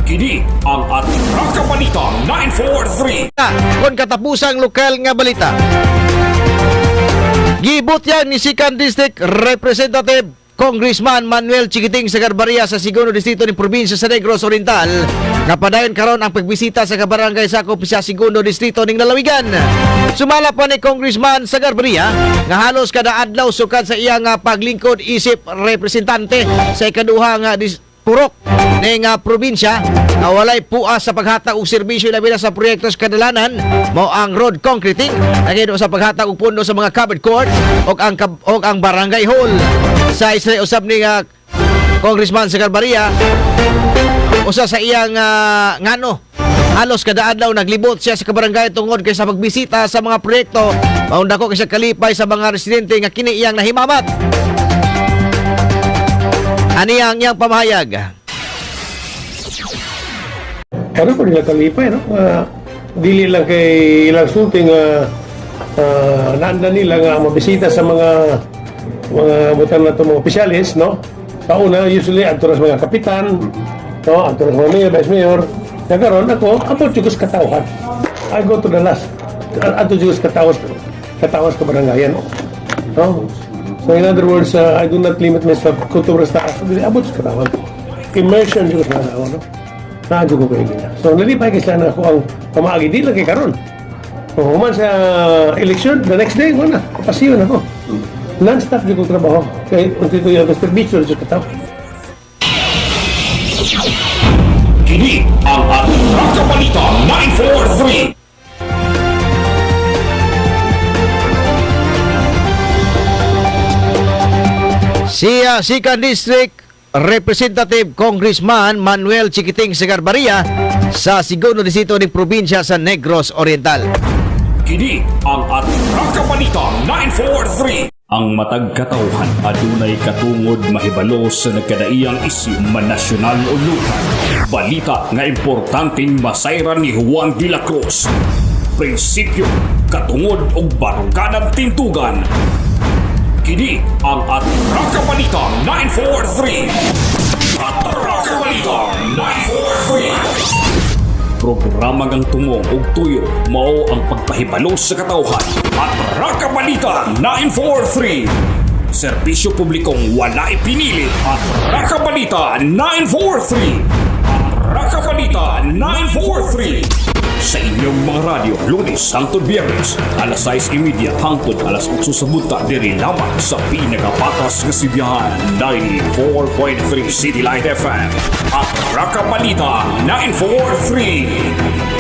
Kini ang Atraka Balita 943. Kon katapusang lokal nga balita. Gibutyag ni Second District Representative Congressman Manuel Chiquiting Sagarbarria sa Segundo Distrito ni Probinsya sa Negros Oriental nga padayon karon ang pagbisita sa kabarangay sakop sa Segundo Distrito ning lalawigan. Sumala pa ni Congressman Sagarbarria nga halos kada adlaw sukad sa iya nga paglingkod isip representante sa ikaduha nga purok ning probinsya nga walay puas sa paghatag og serbisyo, labi na sa proyekto sa kadalanan, mao ang road concreting, lagi sa paghatag og pundo sa mga covered court ug ang barangay hall. Sa isa usab ni nga Congressman Sagarbarria, usa sa iyang ngano halos kada adlaw naglibot siya sa kabarangay tungod kay sa pagbisita sa mga proyekto, maong dako kay siya kalipay sa mga residente nga kini iyang nahimamat. Ani ang iyang pamahayag. Ano ko nila kalipay, no? Dili lang kay ilang sulti nga naanda nila nga mabisita sa mga butang na mga opisyalis, no? Sa una, usually, adto ra sa mga kapitan, no? Adto ra sa mga mayor, vice mayor. Na karon ako, abot jud ko sa katawhan. I go to the last. Adto jud ko sa katawhan sa kabarangayan, no? No? So in other words, I do not limit myself kung sa taas. Dili, abot sa katawhan. Immersion jud ko sa mga tao, no? Naadyo ko kay nila. So nalipay kay sila na ako ang pamaagi, di lang kay karon. Kung human sa election, the next day, wala. Pasiyon ako. Non-stop jud ko trabaho. Kay unti ko yung serbisyo sa katao. Kini ang Atraka Balita 943. Siya Second District Representative Congressman Manuel Chiquiting Sagarbarria sa Segundo Distrito ng Probinsya sa Negros Oriental. Kini ang Atraka Balita 943. Ang matag katawhan adunay katungod mahibalo sa nagkadaiyang isyu, man nasyonal o lokal. Balita nga importanteng masayran ni Juan de la Cruz. Prinsipyo, katungod og baruganan tintugan. Kini ang Atraka Balita 943. Atraka Balita 943. Programa ngang tumong ug tuyo mao ang pagpahibalo sa katawhan. Atraka Balita 943. Serbisyo publikong walay pinili. Atraka Balita 943. Atraka Balita 943. Sa inyong mga radyo, Lunes hangtod Biyernes, alas 6:30 hangtod alas 8 sa buntag, diri lamang sa pinagapatas nga sibihan, 94.3 City Light FM. Atraka Balita 943.